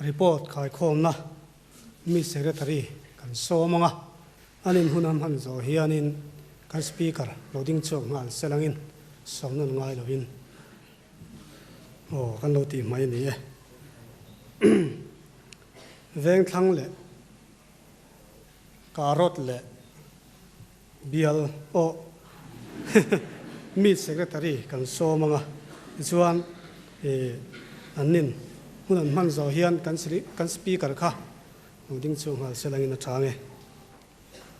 Report khaikhawmna mi Secretary kan sawm ang a, an in hun a hman zawh hianin kan Speaker lo ding chhuak nghal selangin sawm nawn ngai lovin aw kan lo tih mai a ni e. Vengthlang leh Karot leh Bial aw mi Secretary kan sawm ang a, tichuan an nin hun an hman zawh hian kan kan Speaker kha lo ding chhuak nghal se langin a chang e.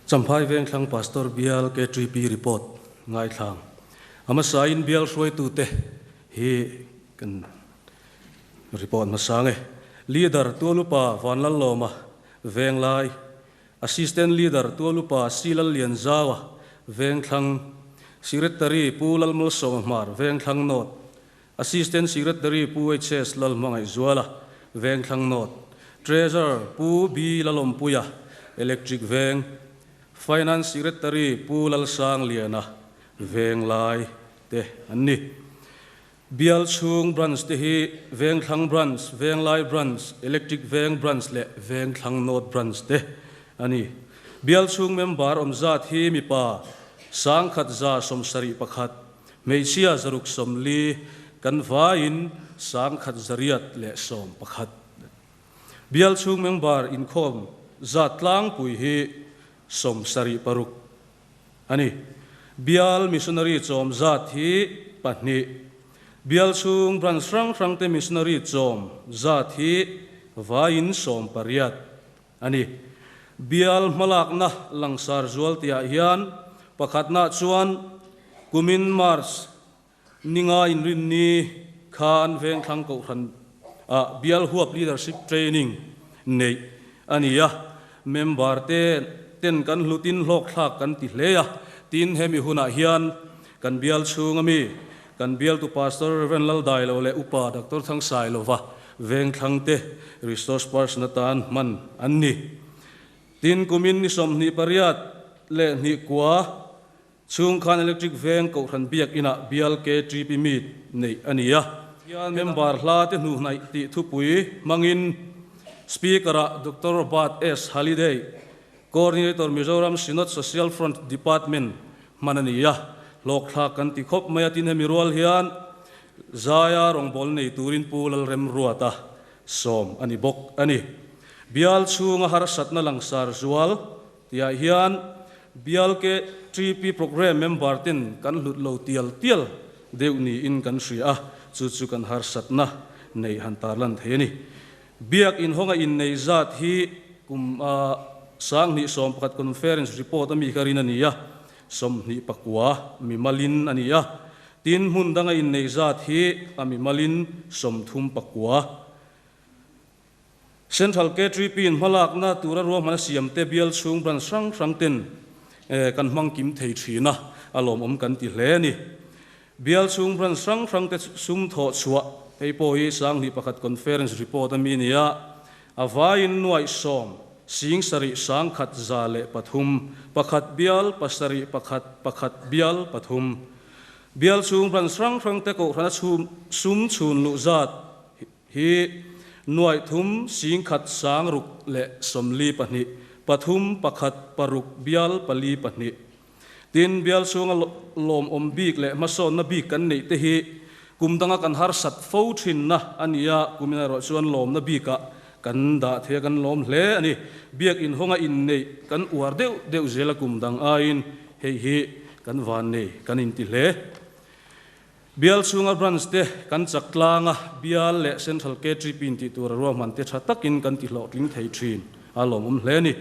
Champhai Vengthlang Pastor Bial KTP report ngaithlang a hmasain bial hruaitute hi kan report hmasa nge. Leader Tualupa Vanlallawma Venglai Assistant Leader Tualupa C. Lallianzaua, Vengthlang, Secretary Pu Lalmalsawma Hmar, Vengthlang North, Assistant Secretary Pu HS Lalhmangaihzuala, Vengthlang North, Treasurer Pu B. Lalawmpuia, Electric Veng, Finance Secretary Pu Lalsangliana, Venglai te an ni. Bial chhung Branch te hi Vengthlang Branch, Venglai Branch, Electric Veng Branch leh Vengthlang North Branch te a ni. Bial chhung member awm zat hi mipa 1171, hmeichhia 640, kan vaiin 1111. Bial chhung member inkhawm zat tlangpui hi 76 a ni. Bial missionary chawm zat hi pahnih. Bial chhung branch hrang hrangte missionary chawm zat hi vaiin 18 a ni. Bial hmalakna langsar zual tihah hian pakhatna chuan kumin March ninga inrinni khan Vengthlang Kohhran ah Bial Huap Leadership Training neih a ni a, member te ten kan hlutin hlawkthlak kan ti hle a, tin hemi hunah hian kan bial chhung ami kan bialtu Pastor Rev. Laldailo leh Upa Doctor Thangsailova Vengthlang te resource person atan hman an ni. Tin kumin ni 28 leh hnih kua Chhung khan Electric Veng Kohhran Biak Inah bial KTP Meet neih a ni a. Hian member hla te hnuhnaih tih thupui hmangin Speaker-ah Doctor Robert S. Halliday, Coordinator Mizoram Synod Social Front Department hman a ni a. Hlawkthlak kan ti khawp mai a, tin hemi rual hian Zaia rawngbâwl nei turin Pu Lalremruata sawm a ni bawk a ni. Bial chhunga harsatna langsar zual Tiah hian bial KTP programme member ten kan hlut lo tial tial deuh niin kan hria a, chu chu kan harsatna neih han tarlan thei a ni. Biak inhawnga innei zat hi kum 2011 conference report ami kha rin a ni a, 29 mimalin a ni a, tin hmun danga innei zat hi a mimalin 39. Central KTP in hmalakna tura ruahman a siamte bial chhung branch hrang hrang ten kan hmang kim thei thin a, a lawmawm kan ti hle a ni. Bial chhung branch hrang hrang te sum thawh chhuah hei pawh hi 2001 conference report a mi nia, a vaiin nuaih sawm sing sarih sang khat za leh pathum pakhat bial pasarih pakhat pakhat bial pathum bial chhung branch hrang hrang te kohhrana chhum sum chhun luh zat Hi nuaih thum sing khat sang ruk leh sawmli pahnih, pathum pakhat paruk bial pali pahnih. Tin, bial chhunga lawmawm bik leh hmasawnna bik kan neih te hi kum danga kan harsat fo thinna a ni a, kumin erawh chuan lawmna bikah kan dah thei a, kan lawm hle a ni. Biak inhawnga inneih kan uar deuh deuh zel a kum dang aiin hei hi kan van nei kan inti hle. Bial chhunga branch te kan chak tlang a, bial leh Central KTP in tih tur a ruahman te tha takin kan ti hlawhtling thei thin a lawmawm hle a ni.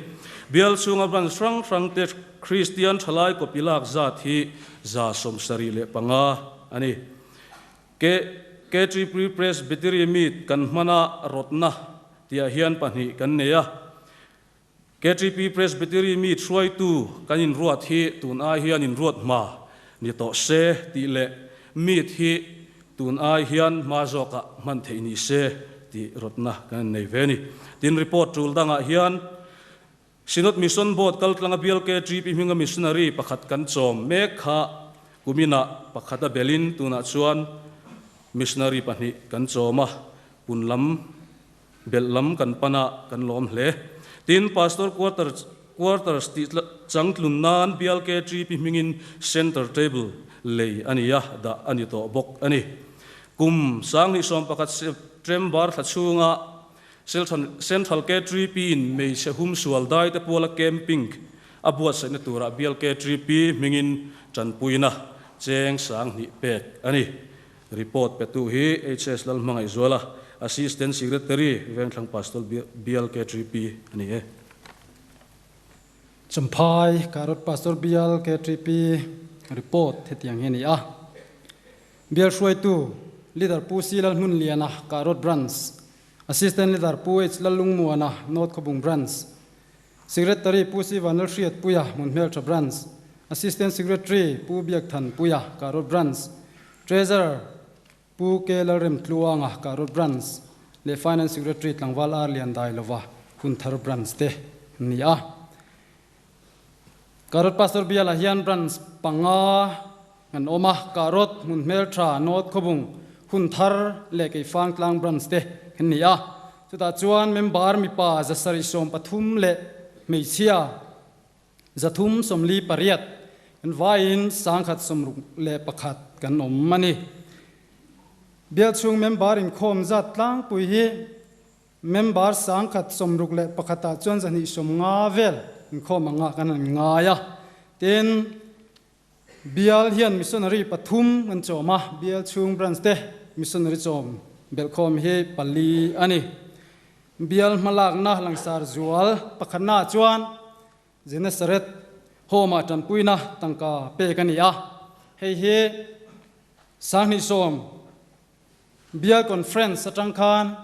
Bial chhunga branch hrang hrang te Kristian thalai copy lak zat hi 75 a ni. KTP Presbytery Meet kan hmana rawtna tihah hian pahnih kan nei a. KTP Presbytery mi hruaitu kan inruat hi tun ai hian inruat hma ni tawh se tih leh meet hi tun ai hian hma zawkah hman theih ni se tih rawtna kan innei ve a ni. Tin, report tul dangah hian Synod Mission Board kaltlanga bial KTP hminga missionary pakhat kan chawm mek kha kuminah pakhat a belin tunah chuan missionary pahnih kan chawm a, pun lam. Belh lam kan pan a, kan lawm hle. Tin, Pastor Quarters Quarters tih changtlun nan Bial KTP hmingin Center Table lei a ni a, dah a ni tawh bawk a ni. Kum 2011 September thla chhunga Central KTP in hmeichhe humsual daite puala camping a buatsaihna turah Bial KTP hmingin tanpuina cheng 2000 pek a ni. Report petu hi HS Lalhmangaihzuala, Assistant Secretary, Vengthlang Pastor Bial KTP a ni e. Champhai Karot Pastor Bial KTP report hetiang hi a ni a. Bial hruaitu, Leader Pu C Lalhmunliana, Karot Branch, Assistant Leader Pu H Lallungmuana, North Khawbung Branch, Secretary Pu C Vanlalhriatpuia, Hmunhmeltha Branch, Assistant Secretary Pu Biakthanpuia, Karot Branch, Treasurer Pu K Lalremtluanga, Karot Branch leh Finance Secretary Tlangval R Liandailova, Hunthar Branch te an ni a. Karot Pastor Bialah hian Branch panga an awm a, Karot, Hmunhmeltha, North Khawbung, Hunthar leh Keifangtlang Branch te an ni a. Chutah chuan member mipa 730 leh hmeichhia 348 kan vaiin 161 kan awm a ni. Bial chhung member inkhawm zat tlangpui hi Member 161 ah chuan 250 vel inkhawm anga kan han ngai a. Tin, bial hian missionary pathum kan chawm a, bial chhung branch te missionary chawm belhkhawm hi pali a ni. Bial hmalakna langsar zual pakhatnaah chuan Genesaret home-ah tanpuina tangka pek a ni a, hei hi 2010 Bial Conference atang khan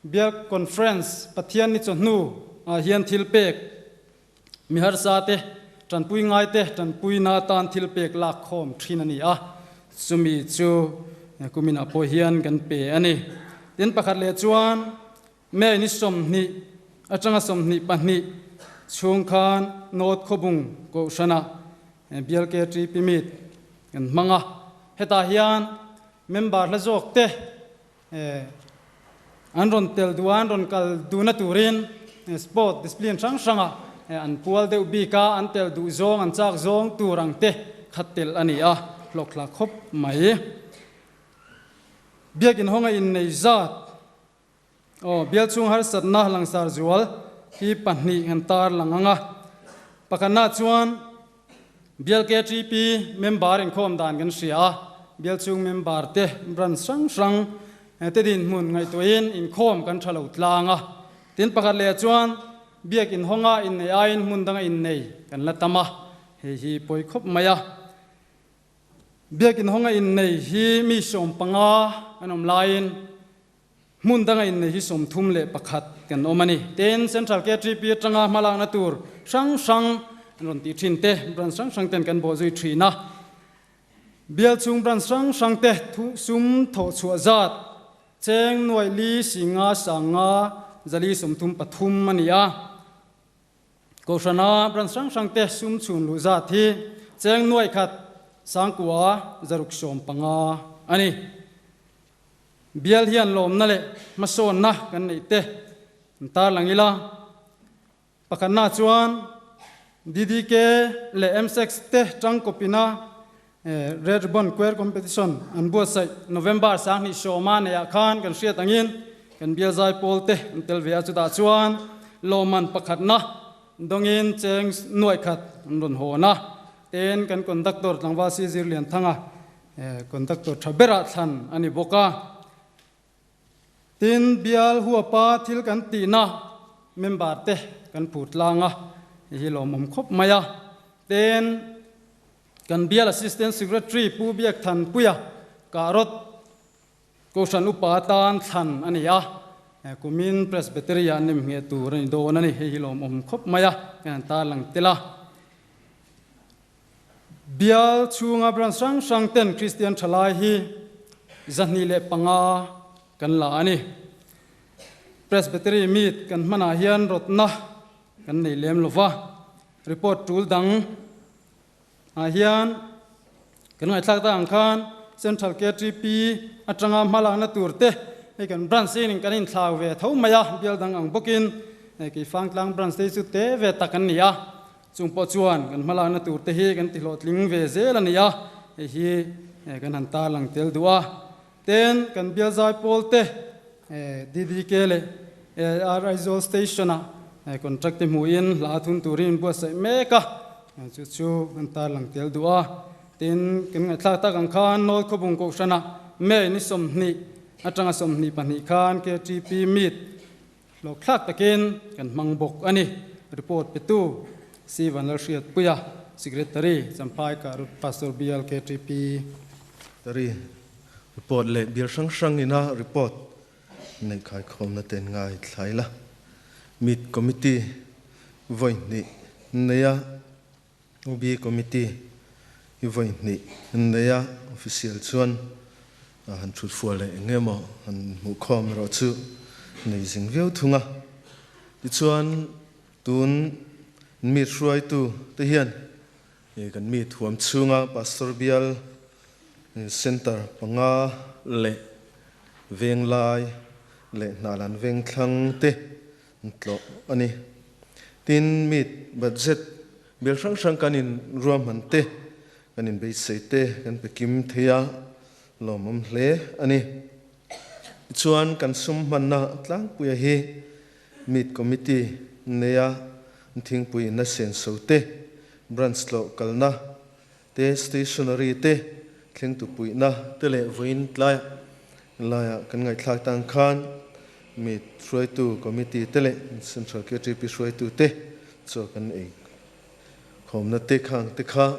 Bial Conference Pathian ni chawhnu ah hian thil pek mi harsa te tanpui ngai te tanpuina atan thil pek lak khawm thin a ni a, chumi chu kumin ah pawh hian kan pe a ni. Tin pakhat leh chuan May ni 20 atanga 22 chhung khan North Khawbung Kohhrana Bial KTP Meet kan hmang a, hetah hian Member hla zawk te an rawn tel duh a, an rawn kal duhna turin sport discipline hrang hranga an pual deuh bik a, an tel duh zawng, an chak zawng tur ang te kha tel a ni a, hlawkthla khawp mai. Biakin hawnga innei zat Aw, bial chhung harsatna langsar zual hi pahnih han tar lang ang a. Pakhatna chuan bial KTP member inkhawm dan kan hria a, bial chhung member te branch hrang hrang te dinhmun ngaihtuahin inkhawm kan tha lo tlang a. Tin pakhat leh chuan biak inhawnga innei aiin hmun danga innei kan la tam a, hei hi pawi khawp mai a. Biak inhawnga innei hi mi 15 an awm laiin hmun danga innei hi 31 kan awm a ni. Tin, Central KTP atanga hmalakna tur hrang hrang an rawn tih thin te, branch hrang hrang ten kan bawhzui thin a. Bial chhung branch hrang hrang te thu sum thawh chhuah zat cheng nuaih li singa sanga zali 33 a ni a. Kohhrana branch hrang hrang te sum chhun luh zat hi cheng nuaih khat sangkua zaruk 15 a ni. Bial hian lawmna leh hmasawnna kan neih te an tarlang ila. Pakhatna chuan DDK leh MSEX te tangkawpina Red Ribbon Queer Competition an buatsaih November 2010 a neihah khan kan hriat angin kan bial zai pawl te an tel ve a, chutah chuan lawmman pakhatna dawngin cheng nuaih khat an rawn hawn a, tin kan conductor tlangval si Zirlianthanga conductor tha berah thlan a ni bawk a. Tin, bial huapa thil kan tihna member te kan phut tlang a, hei hi lawmawm khawp mai a. Tin, kan bial Assistant Secretary Pu Biakthanpuia Kahrawt Kohhran Upa atan thlan a ni a, kumin Presbytery-ah an nemngheh tur a ni dawn a ni, hei hi lawmawm khawp mai a, kan han tarlang tel a. Bial chhunga branch hrang hrang ten Kristian thalai hi 205 kan la a ni. Presbytery meet kan hmanah hian rawtna kan nei lem lova, report tul dang ah hian kan ngaihthlak tak ang khan Central KTP atanga hmalakna tur te Hei kan branch in kan inthlau ve tho mai a, bial dang ang bawkin hei Keifangtlang branch te hi chu te ve tak an ni a, chung pawh chuan kan hmalakna tur te hi kan tihlawhtling ve zel a ni a, hei hi kan han tarlang tel duh a. Ten kan bial zai pawl te DDK leh AIR Aizawl Station ah contract te hmuhin hla thun turin in buatsaih mek a, chu chu kan tarlang tel duh a. Tin, kan ngaihthlak tak ang khan North Khawbung Kohhranah May ni 20 atanga 22 khan KTP Meet hlawkthlak takin kan hmang bawk a ni. Report petu C Vanlalhriatpuia, Secretary, Champhai Karut Pastor Bial KTP. Tari report leh bial hrang hrang ina report neih khaikhawmna ten ngai thlai la. Meet Committee vawi hnih neia OB Committee hi vawi hnih an nei a, official chuan han thut fual leh eng emaw han hmuhkhawm erawh chu nei zing viau thung a. Tichuan tun mi hruaitu te hian kan mi thuam chhunga Pastor Bial Centre panga leh Venglai leh Hnalan Vengthlang te an tlawh a ni. Tin, meet budget bill hrang hrang kan in ruahman te, kan in beisei te kan pe kim thei a, lawmawm hle a ni. Tichuan, kan sum hmanna tlangpuia hi meet committee neia thingpui inna senso te, branch tlawh kalna te, stationery te, thlengtu puihna te leh vawiin tlaiah laiah kan ngaihthlak tang khan mi hruaitu committee te leh Central KTP hruaitu te chaw kan ei khawmna te khang te kha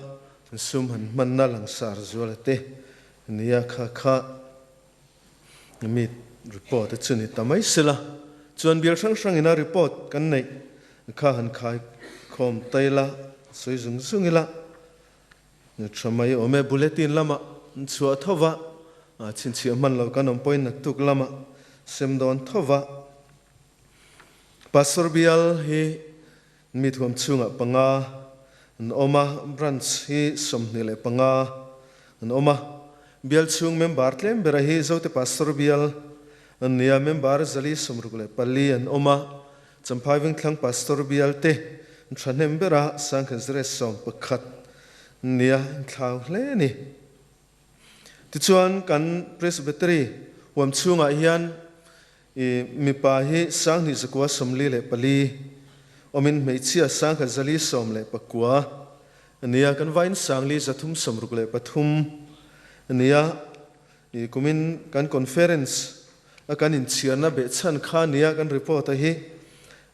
sum han hmanna langsar zuala te nia kha kha mi report te chu ni ta mai sela chuan bial hrang hrang ina report kan neih kha han khai khawm taila sawi zung zung ila Tha mai awm e, bulletin lama chhuah tho va, chhinchhiah hman lo kan awm pawhin naktuk lama sem dawn tho va. Pastor bial hi mi thuam chhungah panga an awm a, branch hi 25 an awm a. Bial chhung member tlem bera hi Zote Pastor bial an ni a, member 464 an awm a. Champhai Vengthlang Pastor bial te thahnem bera 1111 nia inthlau hle a ni. Tichuan kan Presbytery huam chhungah hian i mipa hi 2944 awmin hmeichhia 1419 nia kan vain 4363 nia I kumin kan conference a kan inchhiarna behchhan kha nia kan report a hi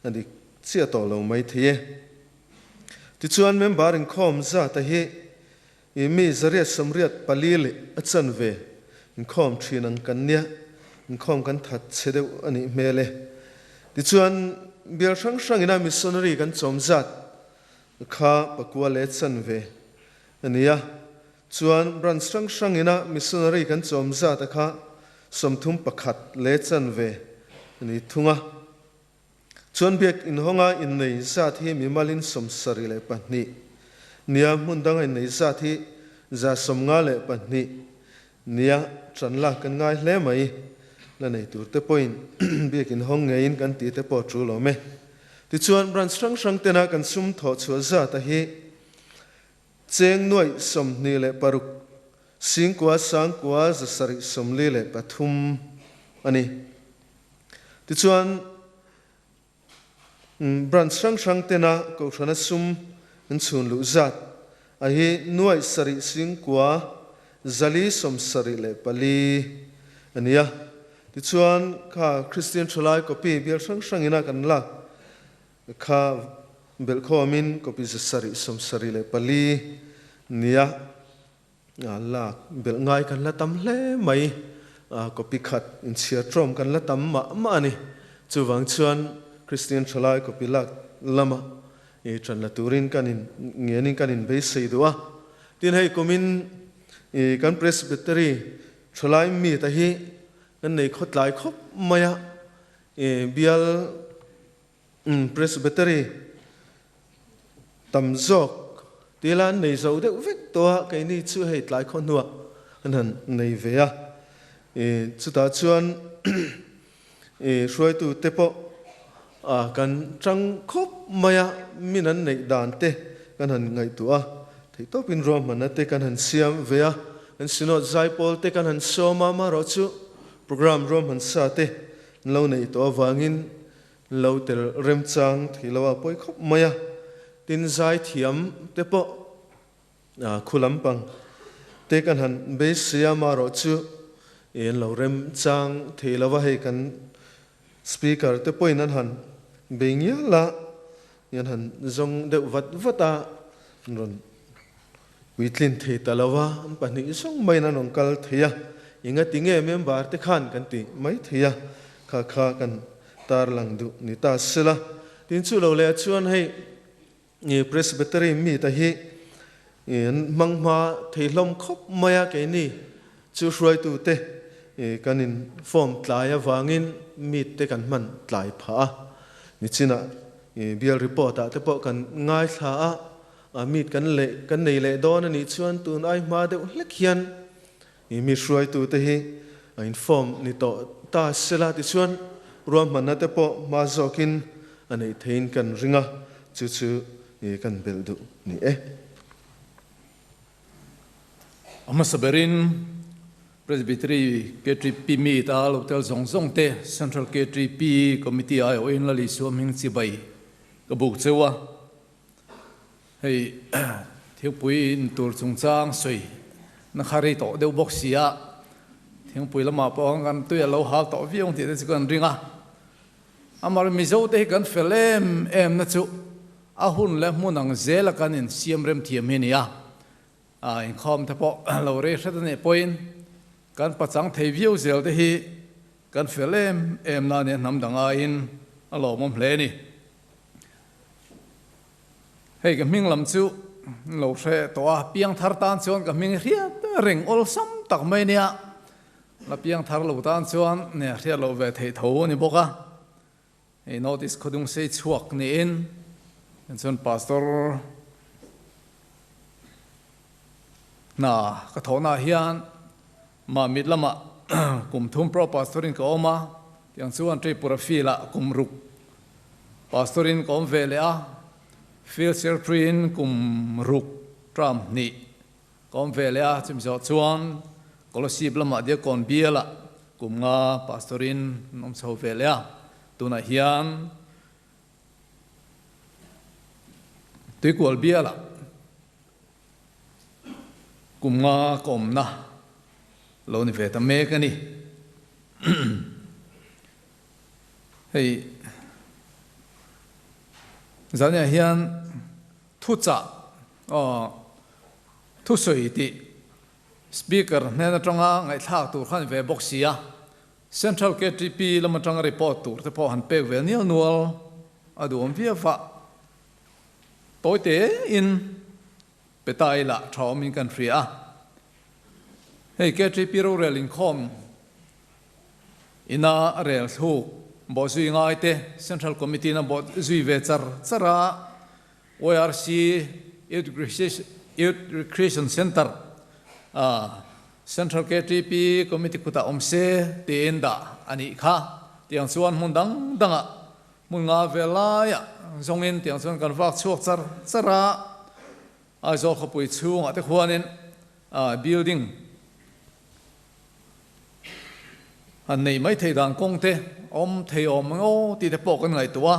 a dik chiah tawh lo mai thei e. Tichuan member inkhawm zat a hi i mi 884 leh a chanve inkhawm thin ang kan nia, inkhawm kan that chhe deuh a nih hmel e. Tichuan bial hrang hrangin a missionary kan chawm zat kha pakua leh chanve a ni a. Chuan branch hrang hrangin a missionary kan chawm zat a kha 31 leh chanve a ni thung a. Chuan biak inhawnga innei zat hi mimalin 72 nia hmun danga innei zat hi 152 nia tan lak kan ngai hle mai. La nei tur te pawhin biak inhawng ngeiin kan tih te pawh a tul awm e. Tichuan branch hrang hrang tena kan sum thawh chhuah zat a hi Cheng nuaih 26, singkua sangkua 743 a ni. Tichuan, branch hrang hrang tena Kohhrana sum an chhun luh zat a hi nuaih sarih singkua 474 a ni a. Tichuan, kha Kristian Thalai copy bial hrang hrangina kan lak Kha belhkhawmin copy 774 nia lak belh ngai kan la tam hle mai. Copy khat inchhiar tawm kan la tam mah mah a ni. Chuvang chuan Kristian thalai copy lak lama i tan la turin kan in ngenin kan in beisei duh a. Tin hei kumin i kan Presbytery thalai mi ta hi kan nei khawtlai khawp mai a. I bial Presbytery tam zawk tila an nei zo deuh vek tawh a, keini chu hei tlai khaw hnuah an han nei ve a. Chutah chuan hruaitute pawh kan tang khawp mai a, min an neih dan te kan han ngaihtuah a, theihtawpin ruahmanna te kan han siam ve a, kan Synod zaipawl te kan han sawm a, amaherawhchu programme ruahman sa te an lo neih tawh avangin lo tel remchang thei lo a pawi khawp mai a, tin zaithiam te pawh Khu lampang te kan han beisei a, amaherawhchu an lo remchang thei lo va, hei kan Speaker te pawhin an han bei ngial a, an han zawng deuh vat vat a, an rawn puitlin thei ta lo va, an pahnih zawng maiin an rawn kal thei a, engati nge member te khan kan ti mai thei a, kha kha kan tarlang duh ni ta sela. Tin chu lo leh chuan hei Presbytery mite hi an hmang hma thei hlawm khawp mai a, keini chu hruaitute kan in form tlai avangin meet te kan hman tlai phah a, nichinah bial report ah te pawh kan ngaithla a, meet kan leh kan nei leh dawn a nih chuan tun ai hma deuh hlek hian mi hruaitute hi a in form ni tawh ta sela tichuan ruahmanna te pawh hma zawkin a neih theiin kan ring a, chu chu kan belh duh ni e. A hmasa berin Presbytery KTP meet a lo tel zawng zawng te Central KTP Committee aiawhin Lal Isua hming chibai ka buk cheu a. Hei thingpui in tur chungchang sawi na kha rei tawh deuh bawk si a, thingpui lamah pawh kan tui a lo hal tawh viau ang tih te chu kan ring a. Amar Mizo te hi kan fel em em na chu a hun leh hmun ang zela kan insiam rem thiam hi a ni a, inkhawm te pawh lo rei hret a nih pawhin kan pachang thei viau zel te hi kan fel em em na a nia hnam dang aiin a lawmawm hle a ni. Hei ka hming lam chu lo hre tawh a, piangthar tan chuan ka hming hriat reng awlsam tak mai nia, la piangthar lo tan chuan ne hriat loh ve theih tho a ni bawk a. Hei notice khawdung sei chhuak niin chuan pastor hna ka thawhnaah hian Mahmit lamah kum thum pro pastorin ka awm a, tiang chuan Tripura field ah kum ruk pastorin ka awm ve leh a, field secretary in kum ruk term hnih ka awm ve leh a, chumi zawh chuan Kolosib lamah Diakon bial ah kum nga pastorin an awm chho ve leh a, tunah hian Tuikual bial ah Kum nga ka awmna lo ni ve ta mek a ni. Hei zaniah hian thuchah aw thusawi tih Speaker hnen atanga ngaihthlak tur kha a ni ve bawk si a, Central KTP lam atanga report tur te pawh han pek ve nial nual a duhawm viau va. Tawi tein pe ta ila tha awmin kan hria a. Hei KTP rorel inkhawm ina rel thluk bawhzui ngai te Central Committee in a bawhzui ve char char a, YRC Youth Recreation Centre Central KTP Committee kutah awm se tiin dah a nih kha. Tiang chuan hmun dang dangah Hmun nga ve laiah zawngin tiang chuan kan vak chhuak char char a, Aizawl khawpui chhungah te khuanin building han nei mai thei dan kawng te awm thei awm ang aw tih te pawh kan ngaihtuah a,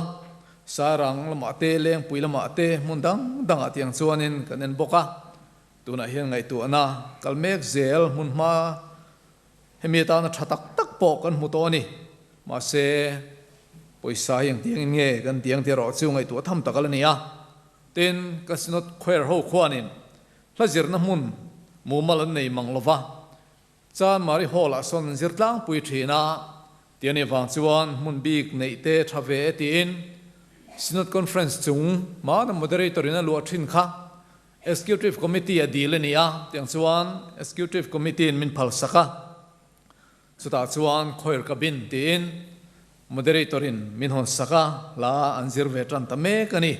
Sairang lamah te, Lengpui lamah te, hmun dang dangah tiang chuanin kan en bawk a, tunah hian ngaihtuahna kal mek zel hmun hma Hemi atana tha tak tak pawh kan hmu tawh a ni. Mahse, pawisa hi engtiangin nge kan tiang tih erawh chu ngaihtuah tham tak a la ni a. Tin, ka Synod Choir ho khuanin hla zirna hmun mumal an nei mang lova, Chanmari Hall-ah sawn an zir tlangpui thin a, tih a nih vang chuan hmun bik neih te tha ve e tiin Synod Conference chung hmana Moderator-in a luah thin kha Executive Committee a dil a ni a, tiang chuan Executive Committee in min phal sak a, chutah chuan Choir Cabin tiin Moderator in min hawn sak a, hla an zir ve tan ta mek a ni.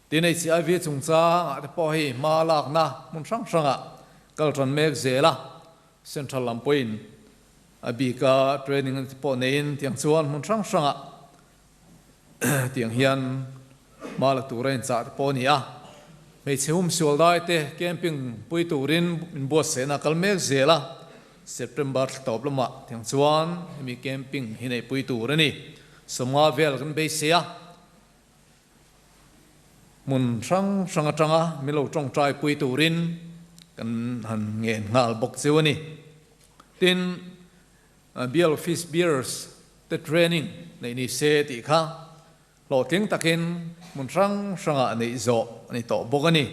Tin HIV chungchang ah te pawh hei hma lakna hmun hrang hrangah kal tan mek zel a, Central lam pawhin. A bika training an ti pawh neiin tiang chuan hmun hrang hrangah tiang hian hma la tura inchah te pawh a ni a. Hmeichhe humsual dai te camping pui turin inbuatsaihna a kal mek zel a, September thla tawp lamah tiang chuan hemi camping hi neihpui tur a ni. Sawmnga vel kan beisei a, hmun hrang hrang atanga min lo tawngtai pui turin kan han ngen nghal bawk cheu a ni. Tin, Bial Office Bearers te training neih ni se tih kha hlawhtling takin hmun hrang hrangah neih zawh a ni tawh bawk a ni.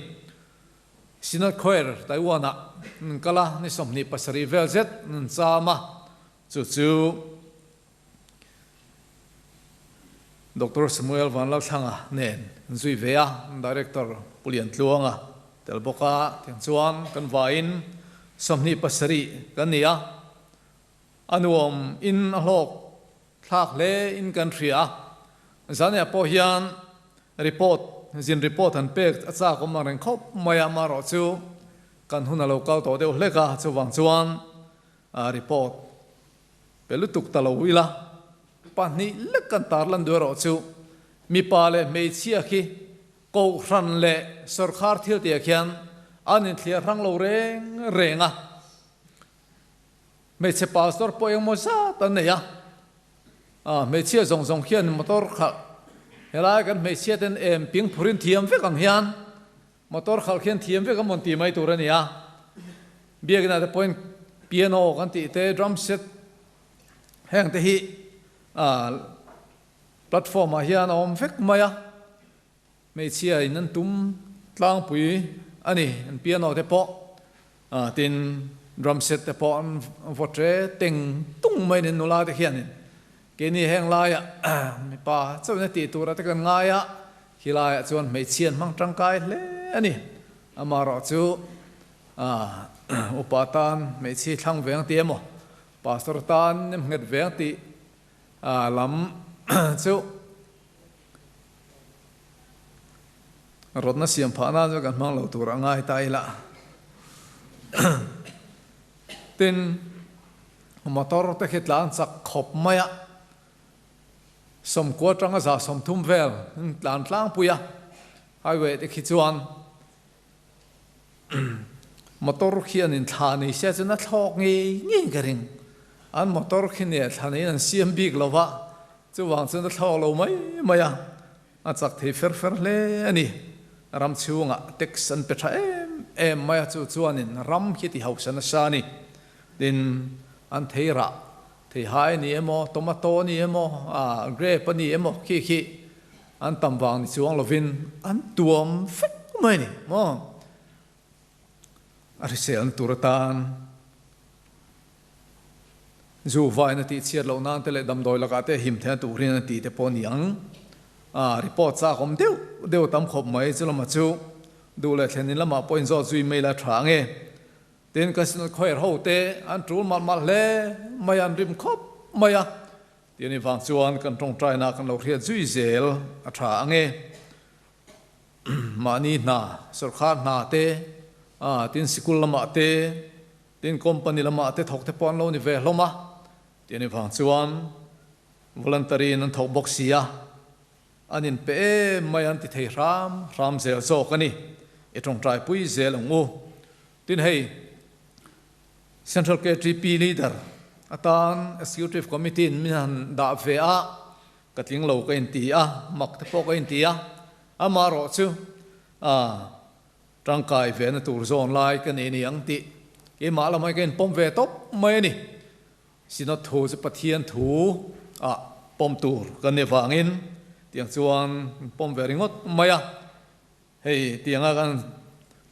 Synod Choir Taiwan-ah an kal a, ni 27 vel zet an cham a, chu chu Doctor Samuel Vanlalthlanga nen an zui ve a, Director Pu Liantluanga tel bawk a, tiang chuan kan vaiin 27 kan ni a, a nuam in a hlawk thlak hle in kan hria a, Zania pawh hian report, zin report han pek a chak awm ang reng khawp mai a, amaherawh chu kan hun a lo kal tawh deuh hlek a, chuvang chuan report Pe lutuk ta lo ila, pahnih lek kan tarlan duh erawh chu mipa leh hmeichhia khi kohhran leh sawrkhar thil tihah khian an inthliar hrang lo reng reng a. Hmeichhe pastor pawh engmaw zat an nei a, hmeichhia zawng zawng khian motor khalh helai kan hmeichhia ten em ping phurin thiam vek ang hian Motor khalh khian thiam vek a mawn ti mai tur a ni a, biakina te pawhin piano kan tih te, drum set heng te hi platform ah hian a awm vek mai a, hmeichhia in an tum tlangpui a ni, an piano te pawh tin drum set te pawh an vaw tre teng tung mai a ni nula te khianin. Keini heng laiah mipa chauhin a tih tura te kan ngai a, khi laiah chuan hmeichhia an hmang tangkai hle a ni. Amaherawh chu upa tan hmeichhi thlang veng tih emaw, pastor tan nem nghet veng tih lam chu rawtna siam phah nan chu kan hmang lo tur a ngai ta ila. Tin. Motor te khi tlan chak khawp mai a, sawmkua atanga 130 vel an tlan tlangpui a, highway te khi chuan motor khi an inthlah ni se chuan a thlawk ngei ngei ka ring. An motor khi nia thla niin an siam bik lo va, chuvang chuan a thlawk lo mai mai a, a chak thei fer fer hle a ni. Ram chhungah tax an pe tha em em mai a, chu chuanin ram khi ti hausa nasa a ni. Tin, an thei rah, theihai a ni emaw, tomato a ni emaw, ah, grape a ni emaw, khi khi an tam vang ni chuang lovin an tuam vek mai a ni maw? A hriselna tur atan zu vain a tihchhiat loh nan te leh damdawi lakah te him theihna turin a ti te pawh a ni ang. Ah, report chak awm deuh deuh tam khawp mai, chu lamah chu duh leh thlenin lamah pawh inzawt zui mai la tha ang e. Tin, kan sinal khawiar ho te an tul malh malh hle mai a, an rim khawp mai a, tih anih vang chuan kan tawngtaina kan lo hriat zui zel a tha ang e. Mahni hna, sawrkhar hna te, tin sikul lamah te, tin company lamah te thawk te pawh an lo ni ve hlawm a, tih anih vang chuan voluntary in an thawk bawk si a, An inpe em mai an ti thei hram hram zel zawk a ni. I tawngtaipui zel ang u. Tin hei, Central KTP Leader atan Executive Committee in min han dah ve a, ka tling lo ka inti a, mak te pawh ka inti a, amaherawh chu tangkai ve na tur zawn lai ka nei ni ang tih keimah lamah ka inpawm ve tawp mai a ni. Synod thu chu Pathian thu ah pawm tur kan nih avangin tiang chuan pawm ve ringawt mai a, hei tianga kan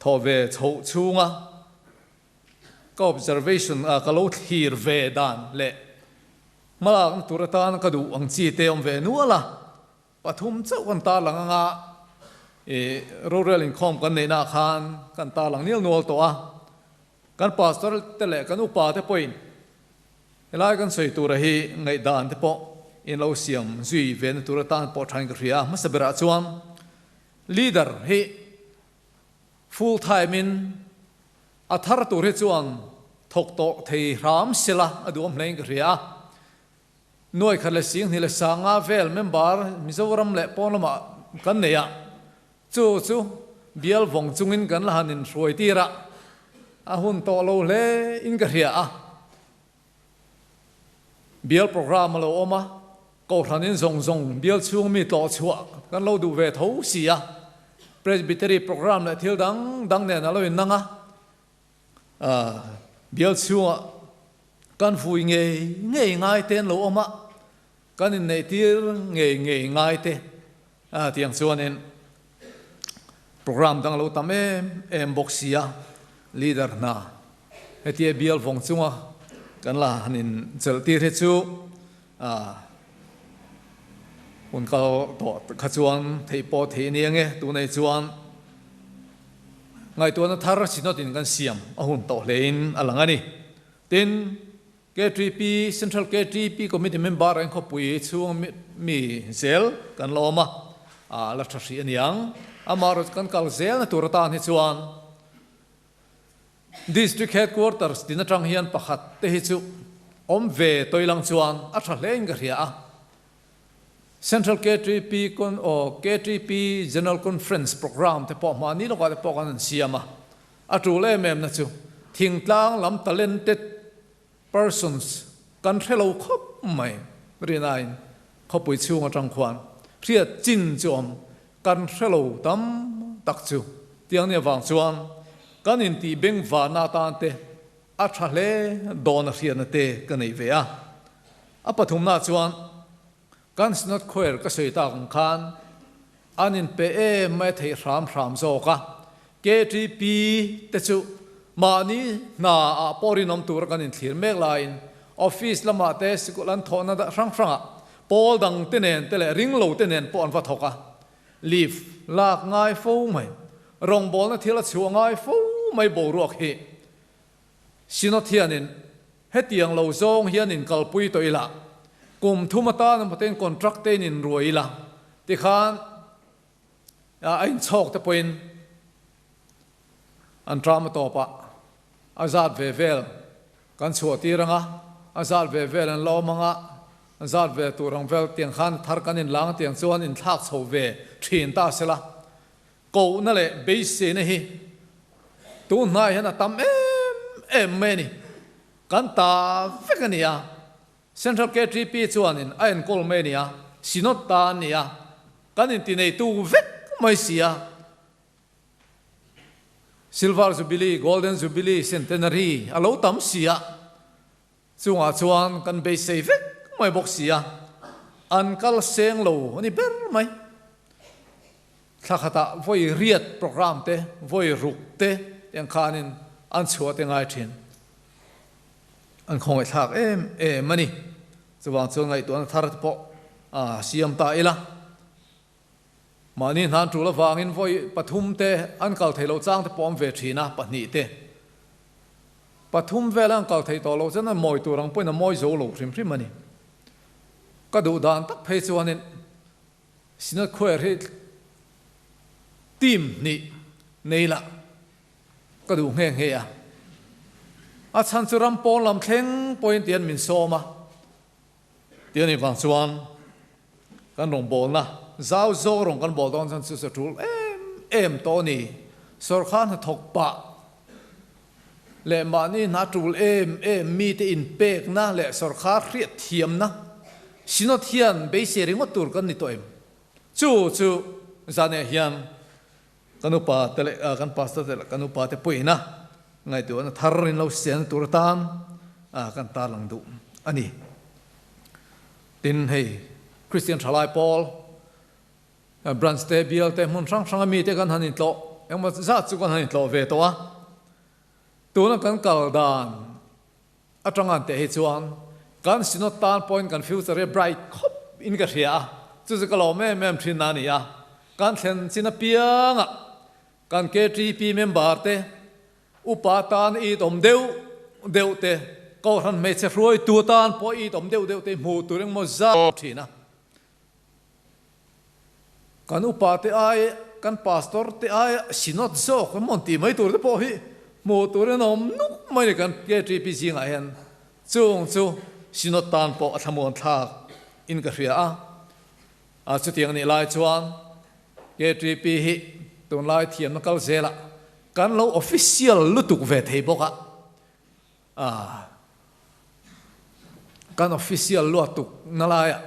thawh ve chhoh chhunga ka observation ah ka lo thlir ve dan leh hmalakna tur atan ka duh ang chi te awm ve nual a, pathum chauh kan tarlang anga ih rorel inkhawm kan neihna ah khan kan tarlang nial nual tawh a. Kan pastor te leh kan upa te pawhin helai kan sawi tura hi ngaihdan te pawh in lo siam zui ve na tur atan pawh thain ka hria a. Hmasa berah chuan leader hi full time in a thar tur hi chuan Thawk tawh thei hram sela a duhawm hlein ka hria a. Nuai khat leh sing hnih leh sanga vel member Mizoram leh pawn lamah kan nei a, chu chu bial vawng chungin kan la han inhruai tir a, a hun tawh lo hle in ka hria a. Bial programme a lo awm a, Kohhranin zawng zawng bial chhung mi tlawh chhuah kan lo duh ve tho si a, Presbytery programme leh thil dang dang nen a lo innang a. Bial chhungah kan vui ngei ngei ngai te an lo awm a, kan inneihtir ngei ngei ngai te tiang chuanin programme dang a lo tam em em bawk si a, leader hna hetia bial vawng chunga kan la han inchelh tir hi chu hun kal tawh kha chuan theih pawh theih a ni ange, tunei chuan Ngaihtuahna thar Synod-in kan siam a hun tawh hlein a lang a ni. Tin, KTP, Central KTP Committee member in khawpui chhung mi zel kan la awm a, a la tha hrih a niang. Amaherawhchu kan kal zelna tur atan hi chuan District Headquarters din atang hian pakhat te hi chu awm ve tawilang chuan a tha hlein ka hria a. Central KTP con aw KTP General Conference Programme te pawh hmahni lawkah te pawh kan han siam a, a tul em em na chu thingtlang lam talented persons kan hre lo khawp mai rinain khawpui chhung atang khuan hriat chin chu awm kan hre lo tam tak chu tiang nia vang chuan kan intih bengvarna atan te a tha hle dawn a hriatna te ka nei ve a. A pathumna chuan kan Synod Choir ka sawi tak ang khan an inpe em mai theih hram hram zawk a, KTP te chu mahni hna ah pawh rinawm tura kan inthlir mek laiin office lamah te sikul an thawhna hrang hrangah pawl dang te nen te leh ringlo te nen pawh an va thawk a, leave lak ngai fo mai, rawngbawlna thil a chhuah ngai fo mai boruak hi Synod hianin Hetiang lo zawng hian in kalpui tawh ila, kum thum atan emaw tein contract tein in ruai ila tikhan a inchhawk te pawhin an tram a tawp a, a zat ve vel kan chhuah tir ang a, a zat ve vel an la awm ang a, a zat ve tur ang vel tiang khan thar kan inlang tiang chuan inthlak chho ve thin ta sela, Kohna leh beiseina hi tun hnaiah hian a tam em em mai a ni. Kan ta vek a ni a, Central KTP chuanin a enkawl mai a ni a, Synod ta an ni a, kan intineitu vek mai si a. Silver Jubilee, Golden Jubilee, Centenary a lo tam si a, chungah chuan kan beisei vek mai bawk si a, an kal seng lo a ni ber mai. Thla khatah vawi riat programme te, vawi ruk te tiang khanin an chhuah te ngai thin. An khawngaihthlak em em a ni. Chuvang chuan ngaihtuahna thar te pawh a siam ta ila. Mahni hnan tul avangin vawi pathum te an kal thei lo chang te pawh awm ve thin a, pahnih te. Pathum vel an kal thei tawh lo chuan a mawi tur ang pawhin a mawi zo lo hrim hrim a ni. Ka duh dan tak phei chuanin Synod Choir hi team hnih nei lah ka duh nghe nghe a. A chhan chu ram pawn lam thleng pawhin tian min sawm a, ti a nih vang chuan kan rawngbawlna zau zawk rawng kan bawl dawn chuan chu chu a tul em em tawh a ni. Sawrkar hnathawk pah leh mahni hna tul em em mite inpekna leh sawrkar hriatthiamna Synod hian beisei ringawt tur kan ni tawh em? Chu chu zaneh hian kan upa te leh kan pastor te leh kan upa te puihna ngaihtuahna thar in lo sian tur atan kan tarlang duh a ni. Tin, hei Kristian Thalai Pawl Branch te, bial te, hmun hrang hranga mite kan han intlawh, engmaw zat chu kan han intlawh ve tawh a. Tuna kan kal dan atanga an teh hi chuan kan Synod tan pawhin kan future hi a bright khawp in ka hria a, chu chu ka lawm em em thin a ni a. Kan thlen chin apiangah kan KTP member te, upa tan it awm deuh deuh te, Kohhran hmeichhe hruaitu tan pawh it awm deuh deuh te hmuh tur engmaw zat thin a. Kan upa te ai, kan pastor te ai synod zawk emaw an tih mai tur te pawh hi Hmuh turin a awm nuk mai ni kan KTP zingah hian chung chu Synod tan pawh a thlamuan thlak in ka hria a. A chutiang nih lai chuan KTP hi tunlai thiamna kal zelah kan lo official lutuk ve thei bawk a. A kan official luatuk na laiah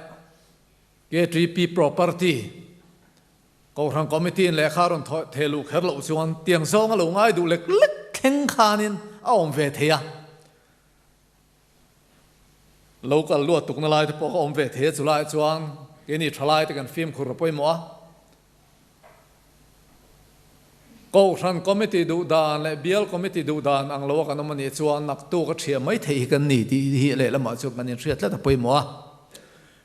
KTP property Kohhran Committee in lehkha rawn theh luh kher loh chuan tiang zawng a lo ngai duh lek lek thleng khanin a awm ve thei a. Lo kal luat tukna lai te pawh ka awm ve thei a, chulaiah chuan keini tha lai te kan fimkhur a pawimawh a. Kohhran Committee duh dan leh Bial Committee duh dan ang lo a kan awm a nih chuan naktuk a thiah mai theih hi kan ni tih hi lehlamah chuan kan inhriat tlat a pawimawh a.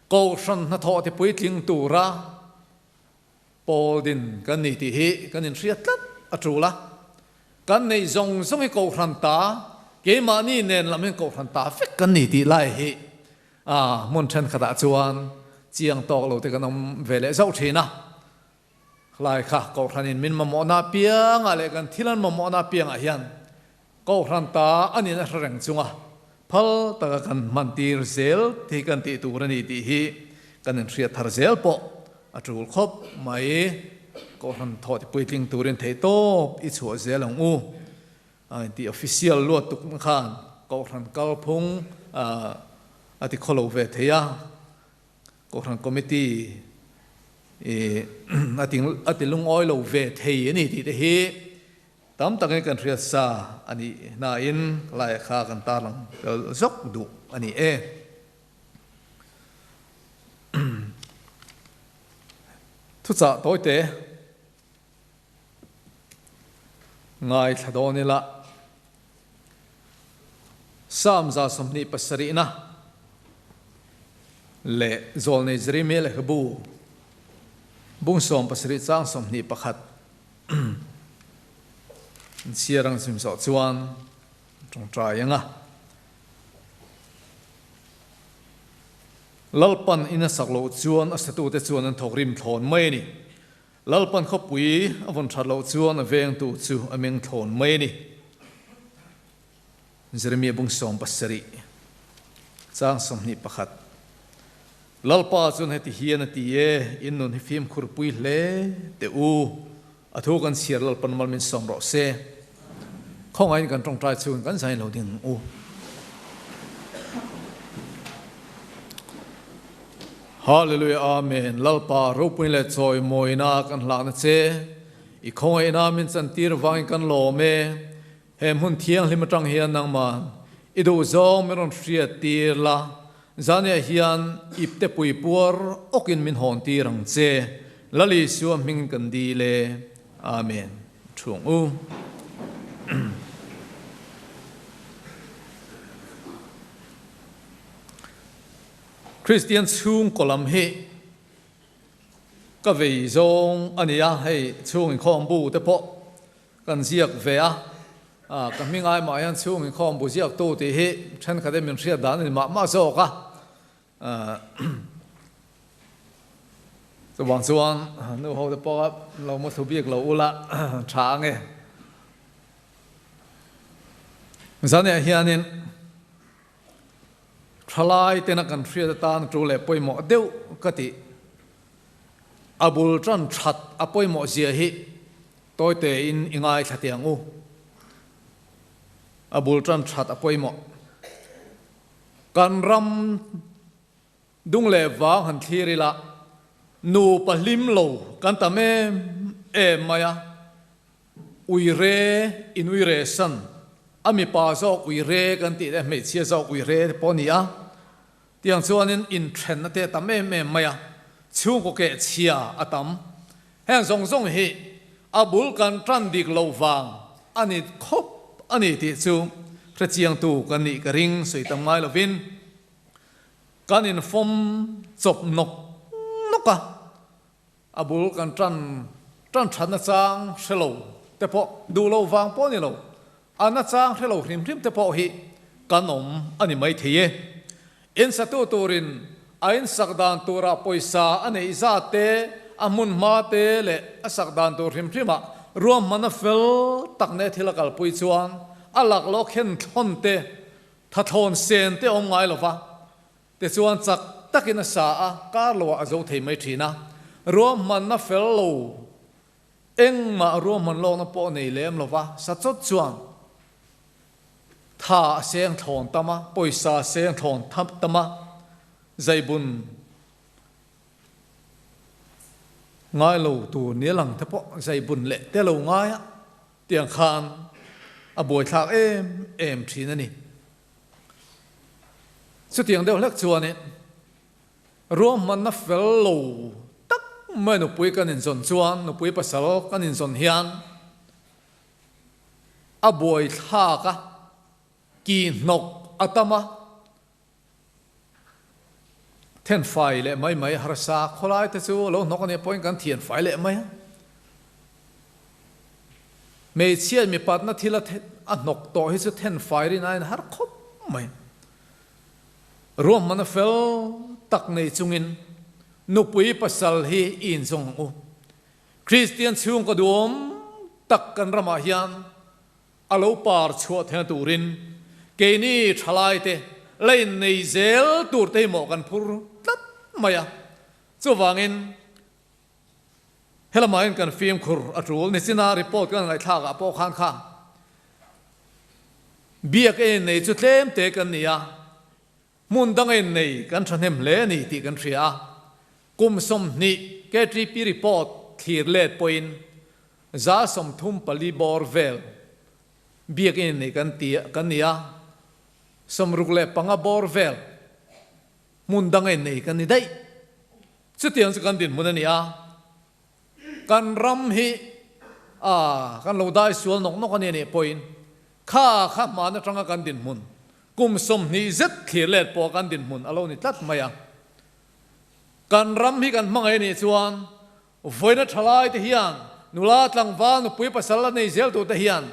Kohhran hnathawh ti puitling tura Pawl din kan ni tih hi kan inhriat tlat a tul a, kan neih zawng zawng hi Kohhran ta, keimahni nen lam hian Kohhran ta vek kan ni tih lai hi hmun thenkhatah chuan chiang tawk lo te kan awm ve leh zauh thin a. Khlai kha Kohhranin min mamawhna apiangah leh kan thil an mamawhna apiangah hian Kohhran ta a nin a hre reng chunga phal taka kan hmantir zel te hi kan tih tur a ni tih hi kan inhriat thar zel pawh a tul khawp mai. Kohhran thawh ti puitling turin theihtawp i chhuah zel ang u. A inti official luat tuk khan Kohhran kalphung a ti khawlo ve thei a. Kohhran Committee i a ti lungawi lo ve thei a ni tih te hi tam takin kan hriat sa a nih hnain laia kha kan tarlang tel zawk duh a ni e. Thuchah tawite ngaithla dawn ila Psalm 27na leh Zawlnei Jeremia lehkhabu bung 70 chang 21 chhiar ang chim zawh chuan tawngtai anga Lalpan in a sak loh chuan a satute chuan an thawk rim thlawn mai a ni. Lalpan khawpui a vawn that loh chuan a vengtu chu a meng thlawn mai a ni. Jeremia bung 70 chang 21 Lalpa chuan heti hian a ti e, in nun hi fimkhur pui hle teh u, a thu kan chhiar Lalpan mal min sawm rawh se. Khawngaihin kan tawngtai chhungin kan zai lo ding ang u. Hallelujah Amen Lalpa ropui leh chawimawina kan hlahna che i khawngaihna min chantir vangin kan lawm e he hmun thianghlim atang hian nangman i duhzawng min rawn hriat tir la zaniah hian ipte pui puar awkin min hawn tir ang che Lal Isua hmingin kan dil e Amen Thuang u. Kristian chhungkaw lam hi ka vei zawng a ni a, hei chhung inkhawm bu te pawh kan ziak ve a, ka hming ai mah hian chhung inkhawm bu ziaktu tih hi thenkhat in min hriat dan a ni mah mah zawk a, chuvang chuan nu ho te pawh lo mu thlu bik lo ula tha ange. Zaniah hianin. Thalai tena kan hriat atan tu leh pawimawh deuh ka tih. A bul tan that a pawimawh zia hi tawite in i ngaithla teh ang u. A bul tan that a pawimawh. Kan ram dung leh vang han thlir ila nupa hlim lo kan tam em em mai a. Uire in uire san, a mipa zawk uire kan tih leh hmeichhia zawk uire te pawh a ni a. Tiang chuanin inthenna te a tam em em mai a, chhungkaw keh chhia a tam. Heng zawng zawng hi a bul kan tan dik loh vang a ni khawp a ni tih chu hrechiangtu kan nih ka ring sawi tam ngai lovin kan infawm chawp nawk nawk a. A bul kan tan tan thatna chang hre lo te pawh, duh lo vang pawh ni lo, a na chang hre lo hrim hrim te pawh hi kan awm a ni mai thei e. Insatu turin a insak dan turah pawisa a neih zat te, a hmun hma te leh a sak dan tur hrim hrimah Ruahman a fel tak neh thil a kalpui chuan a laklawh khen thlawn te, thathlawn sen te awm ngai lova. Tichuan chak takin a sa a, kar loah a zo thei mai thin a. Ruahmanna fel lo, engmah ruahman lawkna pawh nei lem lova sa chawt chuan tha a seng thlawn tam a, pawisa a seng thlawn tam a, zaibun ngai lo tur nia lang te pawh zaibun leh te lo ngai a, tiang khan a buaithlak em em thin a ni. Chutiang deuh hlek chuanin ruahmanna fel lo tak mai nupui kan inzawn chuan, nupui pasal kan inzawn hian a buaithlak a, ki hnawk a tam a, thenfai leh mai mai harsa khawlai te chu lo hnawk a nih pawhin kan thianfai leh mai a. Hmeichhia mipatna thil a a hnawk tawh hi chu thenfai rin aiin har khawp mai. Ruahmanna fel tak nei chungin nupui pasal hi i inzawng ang u. Kristian chhungkaw duhawm tak kan ramah hian a lo par chhuah theihna turin keini thalaite la innei zel turte hi mawh kan phur tlat mai a. Chuvangin Helamah hian kan fimkhur a tul. Nichina report kan ngaihthlak ah pawh khan kha biak a innei chu tlem te kan ni a, hmun dang a innei kan thahnem hle a ni tih kan hria a. Kum 20 KTP report thlir let pawhin 34 bawr vel biak a innei kan ti kan ni a, 65 bawr vel hmun dang a innei kan ni daih. Chutiang chu kan dinhmun a ni a, kan ram hi a kan lo dai sual nawk nawk a ni anih pawhin kha kha hman atanga kan dinhmun kum 20 zet thlir let pawh kan dinhmun a lo ni tlat mai a. Kan ram hi kan hmangaih anih chuan vawiina thalai te hian nula tlangval nupui pasal a nei zel tur te hian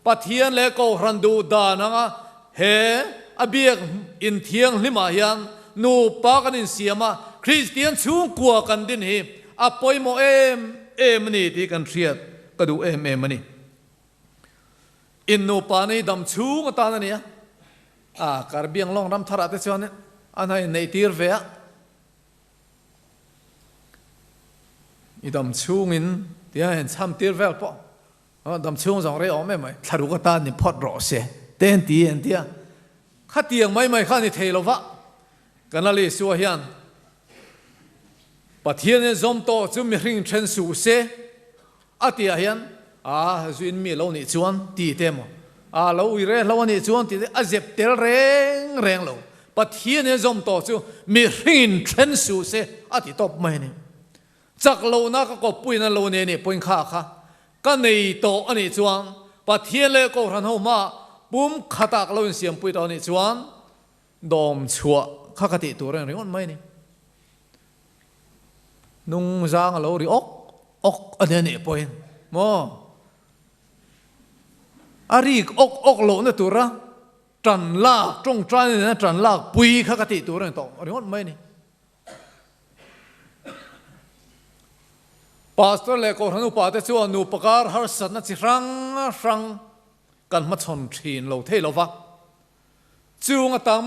Pathian leh Kohhran duh dan anga he a biak in thianghlimah hian nupa kan insiam a, Kristian chhungkua kan din hi a pawimawh em em a ni tih kan hriat ka duh em em a ni. In nupa nei dam chhung atan a ni a, a Karbiang lawng ram tharah te chuan an han inneihtir ve a, i dam chhungin tia inchhamtir vel pawh Dam chhung zawng rei awm em mai, thlaruk atan ni phawt rawh se te an ti an ti a. Khatiang mai mai kha ni thei lo va, kan Lal Isua hian Pathian in zawm tawh chu mihring then suh se a tih ah hian a zu in mi lo nih chuan ti te emaw, a lo ui rehlo a nih chuan ti te a zep tel reng reng lo. Pathian in zawm tawh chu mihring in then suh se a ti tawp mai a ni. Chak lohna ka kawppuiin an lo nei anih pawhin kha kha ka nei tawh anih chuan Pathian leh Kohhran ho hmaah pum khatah ka lo insiampui tawh anih chuan dawm chhuah kha ka tih tur reng ringawt mai a ni. Nungzang a lo ri awk awk a ni anih pawhin maw a rik awk awk lohna tura tan lak tawngtai nena tan lak pui kha ka tih tur reng tawh ringawt mai a ni. Pastor leh Kohhran upa te chuan nupa kar harsatna chi hrang hrang kan hmachhawn thin lo thei lo va, chung a tam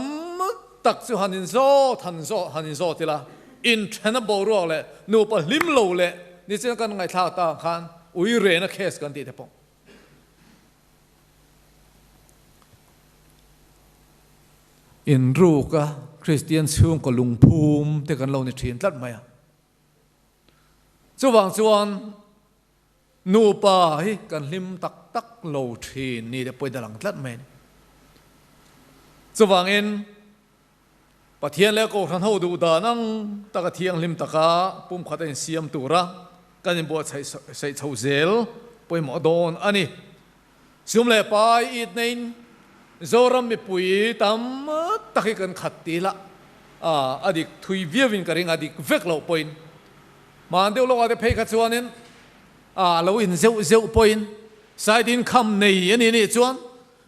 tak chu han inzawt han zawt han inzawt ila, inthena boruak leh nupa hlim lo leh nichin kan ngaihthlak ta ang khan ui rena case kan tih te pawh. Inruk a Kristian chhungkaw lungphum te kan lo ni thin tlat mai a. Chuvang chuan nupa hi kan hlim tak tak lo thin ni te pawhin a lang tlat mai a ni. Chuvangin Pathian leh Kohhran ho duh dan ang taka thianghlim taka pumkhat a insiam tura kan inbuatsaih chho zel pawimawh dawn a ni. Sum leh pai it neiin Zoram mipui tam tak hi kan khat ti la, a dik thui viauin ka ring a, dik vek loh pawhin hman deuh lawkah te phei kha chuanin a lo in zeuh zeuh pawhin side income nei a ni nih chuan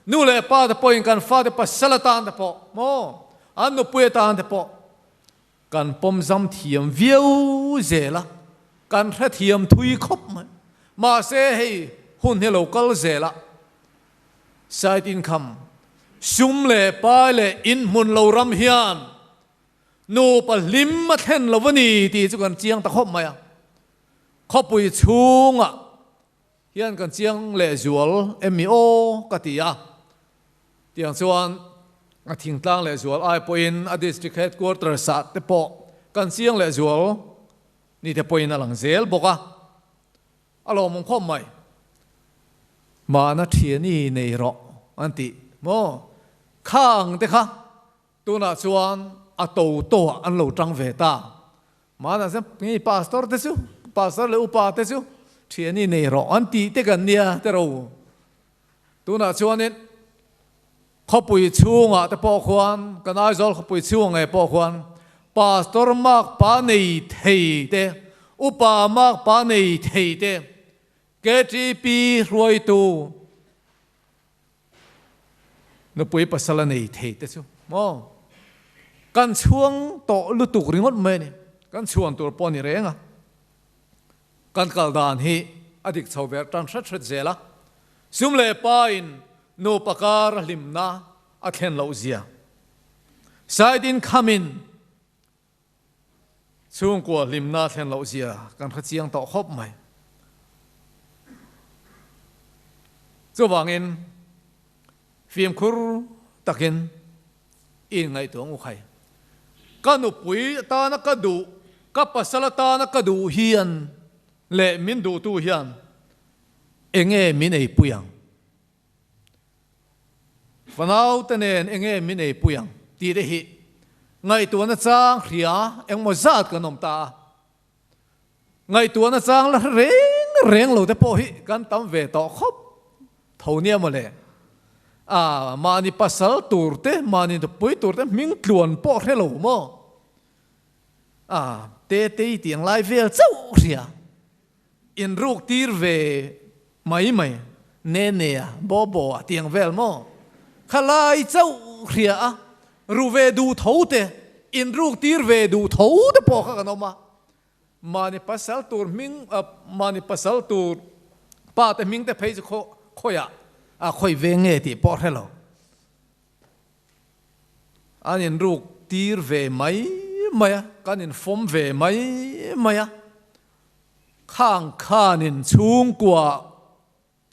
Nu leh pa te pawhin kan fate pasal atan te pawh maw, an nupui atan te pawh kan pawm zam thiam viau zel a, kan hrethiam thui khawp mai. Mahse hei hun hi lo kal zel a, side income, sum leh pai leh inhmun lo ram hian nupa hlim a thlen lo a ni tih chu kan chiang ta khawp mai a. Khawpui chhungah hian kan chiang leh zual em mi aw ka ti a, tiang chuan a thingtlang leh zual ai pawhin a district headquarters ah te pawh kan chiang leh zual ni te pawhin a lang zel bawk a, a lawmawm khawp mai. Mahna thiani nei rawh an ti maw? Khang te kha Tunah chuan a to to ah an lo tang ve ta. Mahna chuan nge pastor te chu, pastor leh upa te chu thiani nei rawh an tih te kan nia te ro. Tunah chuanin khawpui chhungah te pawh khuan, kan Aizawl khawpui chhungah ngei pawh khuan pastor makpa nei thei te, upa makpa nei thei te, KTP hruaitu, Nupui pasal a nei thei te chu maw? Kan chhuang tawh lutuk ringawt mai a ni. Kan chhuan tur pawh a ni reng a. Kan kal dan hi a dik chho ver tan hret hret zel a. Sum leh pa in nupa kar a hlimna a thlen loh zia. Side income in Chhungkua hlimna thlen loh zia kan hre chiang tawh khawp mai. Chuvangin fimkhur takin i inngaihtuah ang u khai. Ka nupui atana ka duh, ka pasal atana ka duh hian leh min duhtu hian enge min eipui ang? Fanaute nen enge min eipui ang tih te hi ngaihtuahna chang hria engmaw zat kan awm ta a. Ngaihtuahna chang la hre reng reng lo te pawh hi kan tam ve tawh khawp tho nia maw le. A mahni pasal tur te, mahni nupui tur te hming tluan pawh hre lo maw? A te tei tiang lai vel chauh hria. Inruk tir ve mai mai, ne ne a, bo bo a tiang vel maw? Kha lai chauh hria a, ru ve duh tho te, inruk tir ve duh tho te pawh kha kan awm a. Mahni pasal tur hming, mahni pasal tur pa te hming te phei chu khaw khawiah a khawi ve nge tih pawh hre lo. An inruk tir ve mai mai a, kan infawm ve mai mai a. Khang khanin chhungkua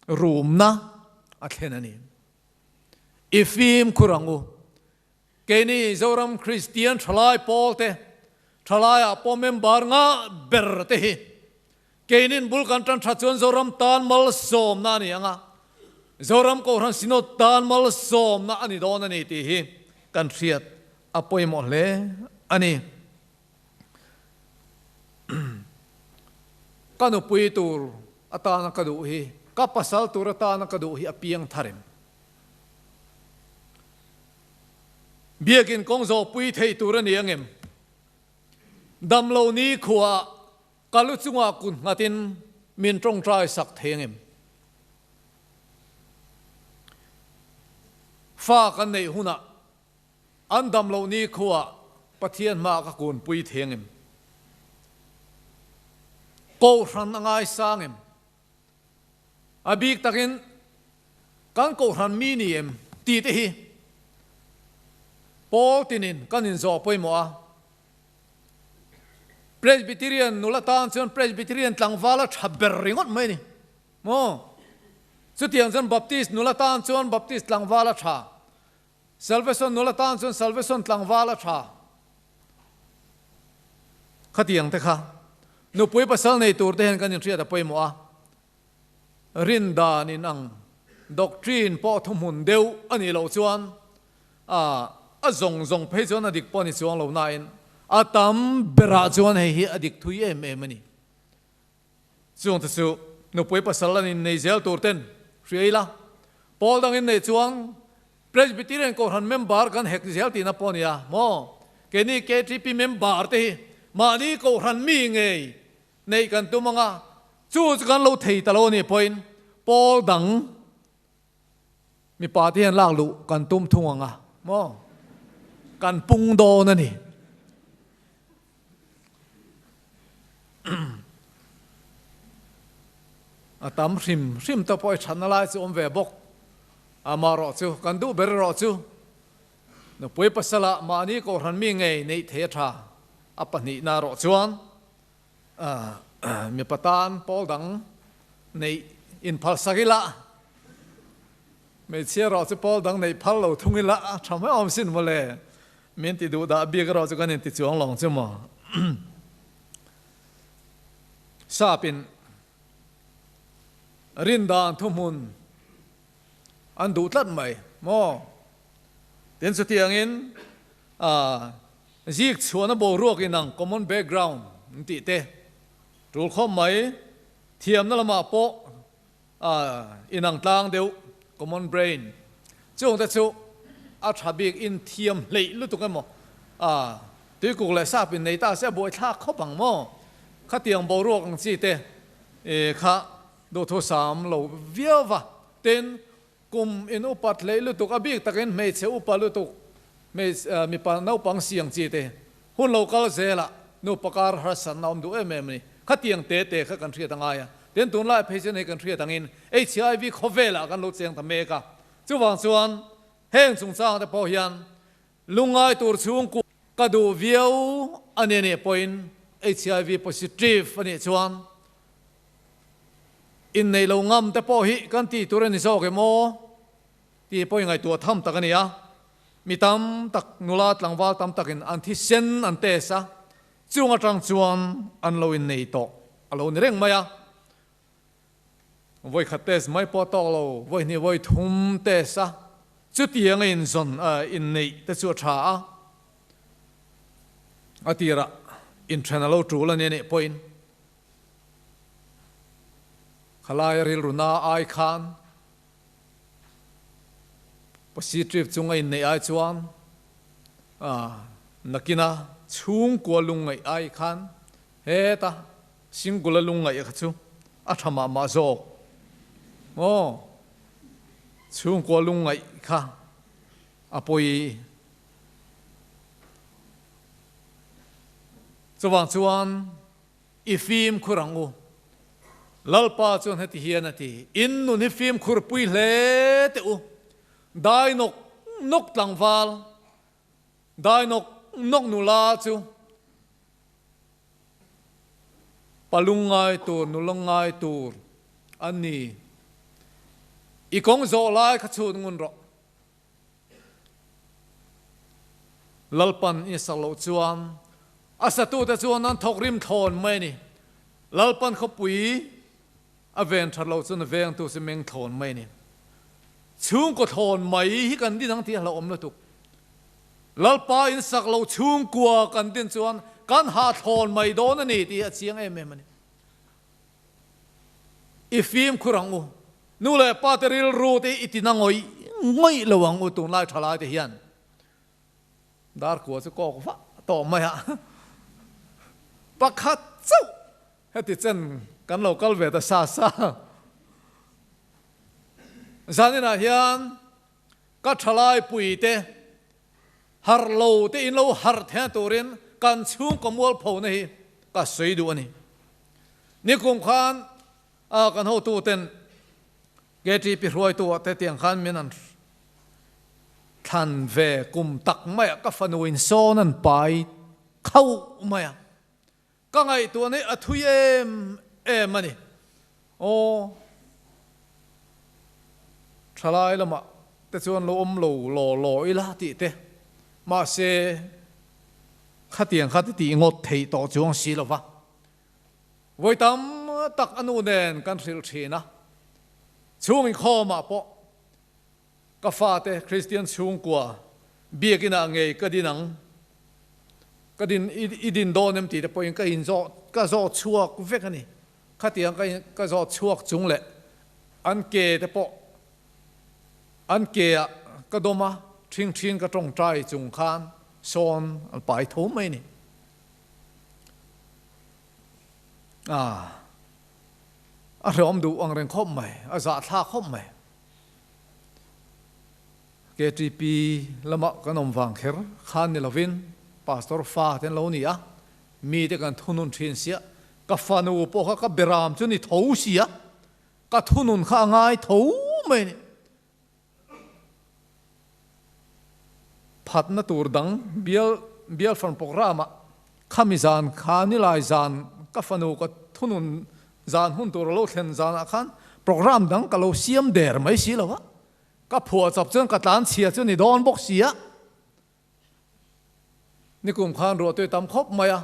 rumna a thlen a ni. I fimkhur ang u. Keini Zoram Kristian thalai pawl te, thalaiah pawh member nga ber te hi keinin bul kan tan tha chuan Zoram tan malsawmna a ni ang a, Zoram Kohhran Synod tan malsawmna a ni dawn a ni tih hi kan hriat a pawimawh hle a ni. Ka nupui tur atana ka duh hi, ka pasal tur atana ka duh hi a piang thar em? Biakin kawng zawhpui thei tur a ni ang em? Damlo ni khuaah ka lu chungah kut nghatin min tawngtai sak thei ang em? Fa kan neih hunah An dam loh ni khuaah Pathian hmaah ka kunpui thei ang em? Kohhran a ngaisang em? A bik takin kan kohhran mi ni em tih te hi pawl tinin kan inzawh pawimawh a. Presbyterian nula tan chuan Presbyterian tlangval a tha ber ringawt mai a ni maw? Chutiang chuan Baptist nula tan chuan Baptist tlangval a tha. Salvation nula tan chuan Salvation tlangval a tha. Khatiang te kha nupui pasal nei tur te hian kan inhriat a pawimawh a, rin dan in ang doctrine pawh thuhmun deuh a nih loh chuan a a zawng zawng phei chuan a dik pawh a ni chuang lo nain a tam berah chuan hei hi a dik thui em em a ni. Chung te chu nupui pasal an innei zel tur ten hria ila, pawl dang innei chuan Presbyterian Kohhran member kan hek zel tihna pawh a nia maw? Keini KTP member te hi mahni Kohhran mi ngei neih kan tum anga, chu chu kan lo thei ta lo a nih pawhin pawl dang Mipa te hian lak luh kan tum thung ang a maw? Kan pung dawn a ni. A tam hrim hrim te pawh i thatna lai chu awm ve bawk. Amaherawh chu kan duh ber erawh chu nupui pasala mahni kohhran mi ngei neih thei a tha. A pahnihna erawh chuan mipa tan pawl dang neih inphalsak ila, hmeichhia erawh chu pawl dang neih phal lo thung ila a tha mai awm sin mawle. Min ti duh dah bik erawh chu kan inti chuang lo ang chu maw. Sapin rindan thuhmun an duh tlat mai maw? Tin chutiangin zik chhuahna boruak inang common background an tih te tul khawp mai, thiamna lamah pawh inang tlang deuh common brain chungte chu a tha bik inthiam hleih lutuk emaw tuikuk leh sap in nei ta se a buaithlak khawp ang maw? Khatiang boruak ang chi te kha duhthusam lo viau va, tin kum in upat hleih lutuk a bik takin hmeichhe upa lutuk mipa naupang siang chi te hun lo kal zelah nupa kar harsatna awm duh em em a ni. Khatiang te te kha kan hriat a ngai a, tin tunlai phei chuan hei kan hriat angin HIV khawvelah kan lo cheng ta mek a, chuvang chuan heng chungchang te pawh hian Lungngai tur chhungkua ka duh viau a ni anih pawhin HIV positive a nih chuan inneih lo ngam te pawh hi kan tih tur a ni zawk em aw tih pawh ngaihtuah tham tak a ni a. Mi tam tak nula tlangval tam takin an thisen an test a, chung atang chuan an lo innei tawh a lo ni reng mai a. Vawi khat test mai pawh tawk lo, vawi hnih vawi thum test a, chutiang a inzawn inneih te chu a tha a, a tirah inthen a lo tul a ni anih pawhin khalai a rilru na ai khan positive chung a inneih ai chuan nakina chhungkua lungngaih ai khan heta Singula lungngaih kha chu a tha mah mah zawk maw? Chhungkua lungngaih kha a pawi. Chuvang chuan i fimkhur ang u. Lalpa chuan heti hian a ti, In nun hi fimkhur pui hle teh u, dai nawk nawk tlangval, dai nawk nawk nula chu Pa lungngai tur, nu lungngai tur an ni. I kawng zawh lai kha chhut ngun rawh. Lalpan i sak loh chuan a satute chuan an thawk rim thlawn mai a ni. Lalpan khawpui a ven that loh chuan a vengtu chu meng thlawn mai a ni. Chhungkaw thlawn mai hi kan din ang tih a hlauhawm lutuk. Lalpa in sak lo chhungkua kan din chuan kan hahthlawn mai dawn a ni tih hi a chiang em em a ni. I fimkhur ang u. Nu leh pa te rilru te hi i tina ngawih ngawih lo ang u tunlai tha lai te hian. Dar kua chu kawk vah tawh mai a. Pakhat chauh heti chen kan lo kal ve ta sa sa. Zaninah hian Ka thalai puite harh lo te in lo harh thei turin kan chhungkaw mualphona hi ka sawi duh a ni. Nikum khan a kan hotu ten KTP hruaitu ah te tiang khan min an thlan ve kum tak mai a ka fanu in sawn an pai khauh mai a. Ka ngaihtuah nei a thui em em a ni. Aw, thalai lamah te chuan lo awm lo law law ila tih te, mahse khatiang kha ti tih ngawt theih tawh chuang si lo va. Vawi tam tak a nu nen kan hrilh thin a, chhung inkhawmah pawh Ka fate Kristian chhungkua biakinah ngei ka din ang, ka din i din dawn em tih te pawhin ka inzawh ka zawh chhuak vek a ni. Khatiang ka ka zawh chhuak chung leh an ke te pawh an ke ah ka dawm a, ṭhing ṭhin ka ṭawngṭai chung khan sawn an pai tho mai a ni. Ah, a hrehawm duh ang reng khawp mai, a zahthlak khawp mai. KTP lamah kan awm vang kher khan ni lovin Pastor fa te an lo ni a, mite kan thunun thin sia, ka fanu pawh kha ka beram chu ni tho sia, Ka thunun kha a ngai tho mai a ni. Phatna tur dang bial bial fan program ah khami zan kha nilai zan ka fanu ka thunun zan hun tur a lo thlen zan ah khan program dang ka lo siam der mai si lo a, ka phuah chawp chuan ka tlan chhia chu ni dawn bawk si a. Nikum khan ruah tui tam khawp mai a,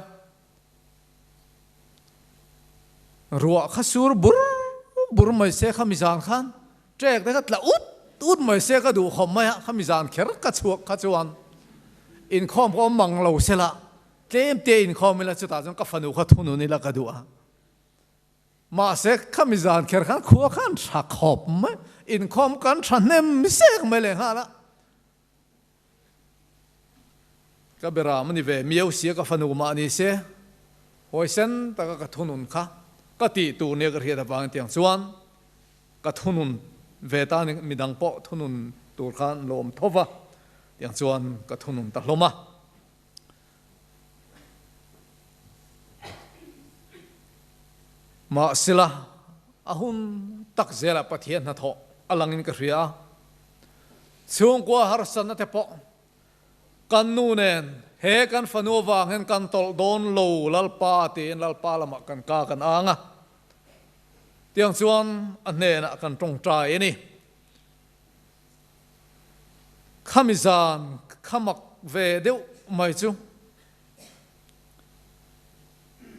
ruah kha sur bur bur mai se khami zan khan trek te kha tla ut ut mai se ka duh khawp mai a, khami zan kher ka chhuak kha chuan inkhawm ka awm mang lo se la, tlem te inkhawm ila chutah chuan ka fanu kha thunun ila ka duh a. Mahse, khami zan kher khan khua khan tha khawp mai, inkhawm kan tha hnem sek mai lehnghal a. Ka beram a ni ve miau sia ka fanu mah ni se, hawi sen taka ka thunun kha ka tih tur nia ka hriat avangin tiang chuan ka thunun ve ta ni midang pawh thunun tur khan lawm tho va tiang chuan ka thunun ta hlawm a. Mahsela a hun tak zelah Pathian hnathawh a langin ka hria a. Chhungkua harsatna te pawh kan nu nen he kan fanu avang hian kan tawlh dawn lo Lalpa tiin Lalpa lamah kan ka kan ang a, tiang chuan a hnenah kan tawngtai a ni. Khami zan kha mak ve deuh mai chu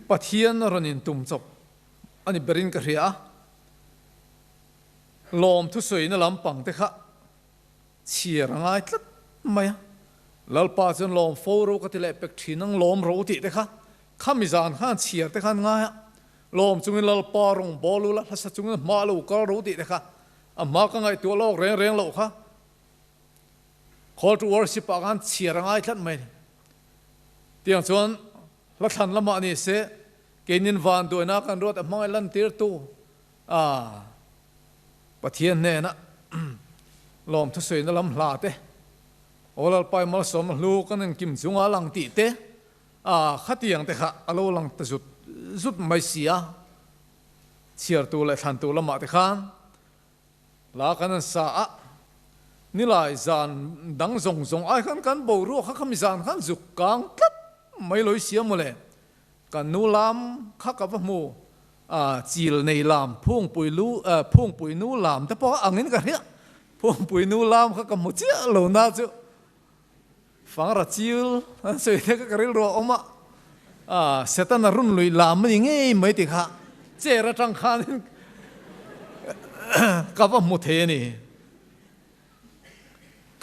Pathian rawn intum chawp a ni berin ka hria a. Lawm thusawina lampang te kha chhiar a ngai tlat mai a, Lalpa chuan lawm fo ro ka ti leh pek thin ang lawm ro tih te kha khami zan khan chhiar te khan ngai a, lawm chungin Lalpa rawng bawl ula hlasa chungin hma lo kal ro tih te kha a hma ka ngaihtuah lawk reng reng loh kha Call to worship ah khan chhiar a ngai tlat mai a ni. Tiang chuan hla thlan lamah ni se keinin vanduaina kan ruat a hmangaih lantirtu A Pathian hnena lawm thusawiina lam hla te, Aw Lalpai malsawm hlu kan engkim chunga lang tih te, a khatiang te kha a lo lang ta zut zut mai si a, chhiartu leh thlantu lamah te khan hla kan an sa a, nilai zan dang zawng zawng ai khan kan boruak kha khami zan khan zuk kang tlat mai lo i sia mawle. Kan nu lam kha ka va hmu a, chil nei lam phungpui lu phungpui nu lam te pawh angin ka hria, phungpui nu lam kha ka hmu chiah lo na chu fangra chil an sawi te kha ka rilru a awm a, a Setana run lui lam a ni ngei mai ti kha chair atang khanin ka va hmu thei a ni.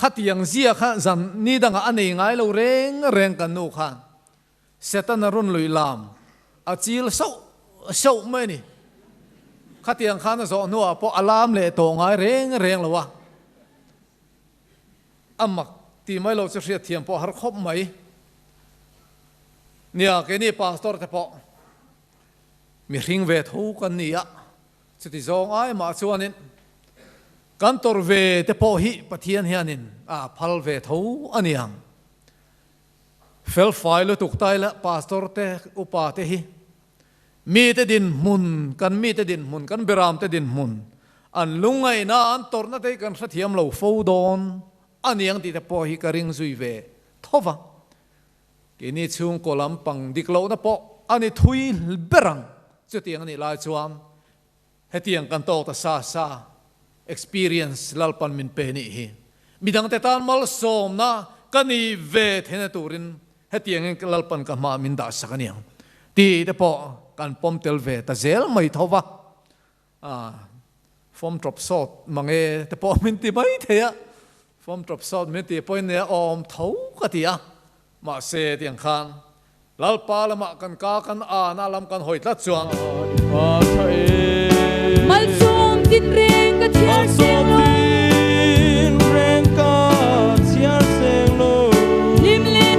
Khatiang zia kha zan ni dangah a nei ngai lo reng reng kan nu khan. Setana rawn lui lam a chil sauh sauh mai a ni. Khatiang khan a zawh hnuah pawh a lam leh tawh ngai reng reng lo a, a mak tih mai lo chu hriatthiam pawh a har khawp mai. Nia, keini pastor te pawh mihring ve tho kan ni a, chuti zawng ai mah chuanin kan tawrh ve te pawh hi Pathian hianin a phal ve tho a ni ang. Felfai lutuk ta ila Pastor te upa te hi mite dinhmun kan mite dinhmun kan beram te dinhmun an lungngaihna an tawrhna te hi kan hrethiam lo fo dawn a niang tih te pawh hi ka ring zui ve tho va. Keini chhungkaw lampang dik lohna pawh a ni thui ber ang chutiang a nih lai chuan Hetiang kan tawk ta sa sa, experience Lalpan min pe nih hi. Midangte tan malsawmna ka nih ve theihna turin hetiangin Lalpan ka hmaah min dahsak a niang tih te pawh kan pawm tel ve ta zel mai tho va. Form drop sawt mange te pawh min ti mai thei a, form drop sawt min tih pawhin nia awm tho ka ti a, Mahse tiang khan Lalpa lamah kan ka kan an a lam kan hawi tlat chuan. Malsawm tin reng ka chhiar seng lo. Hlim leh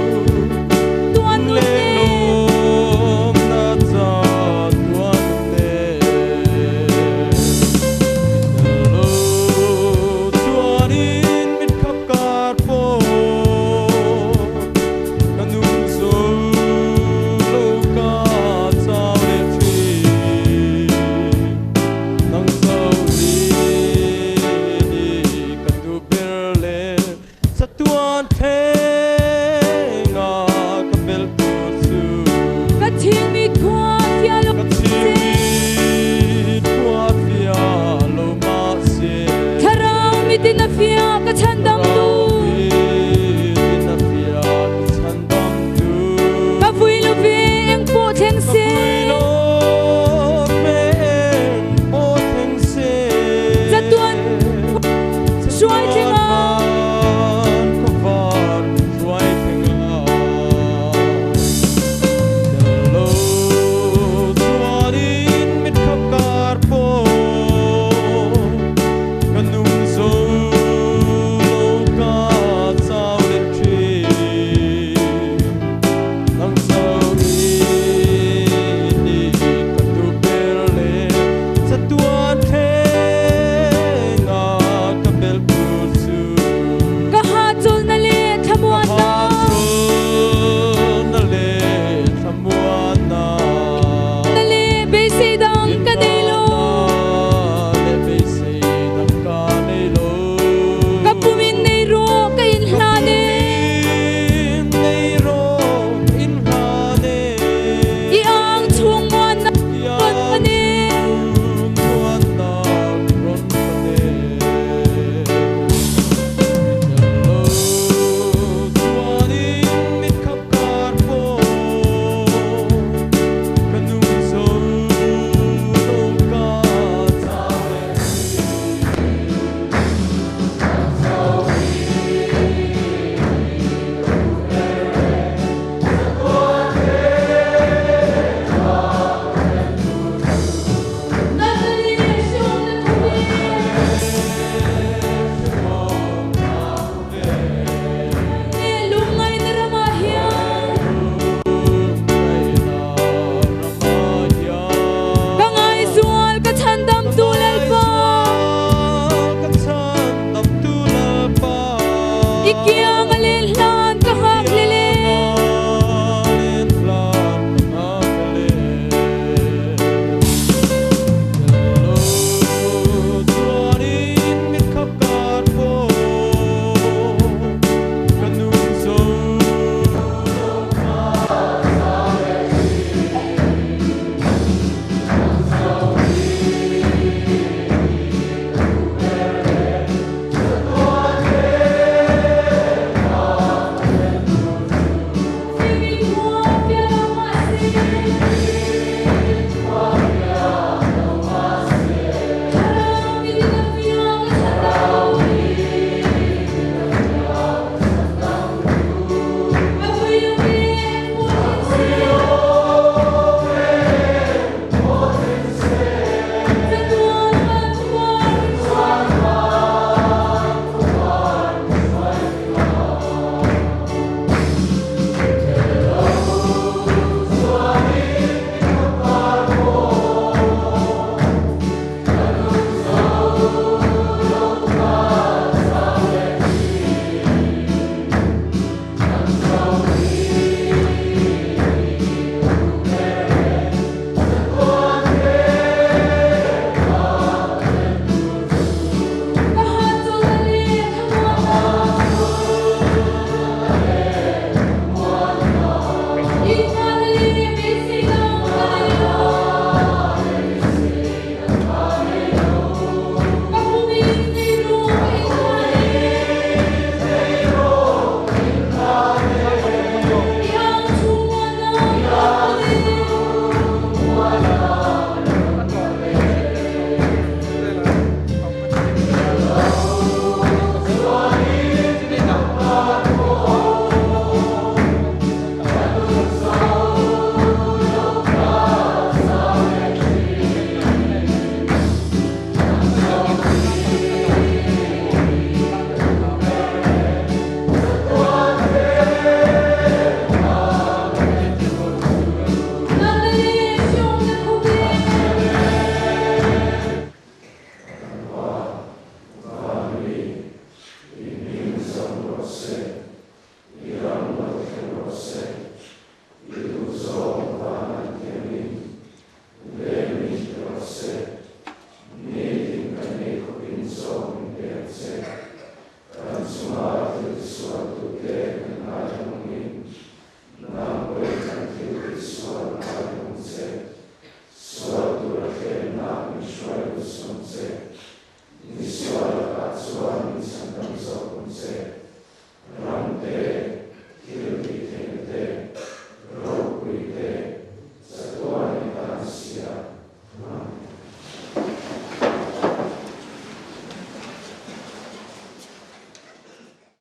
tuan nun nen. Chhandam.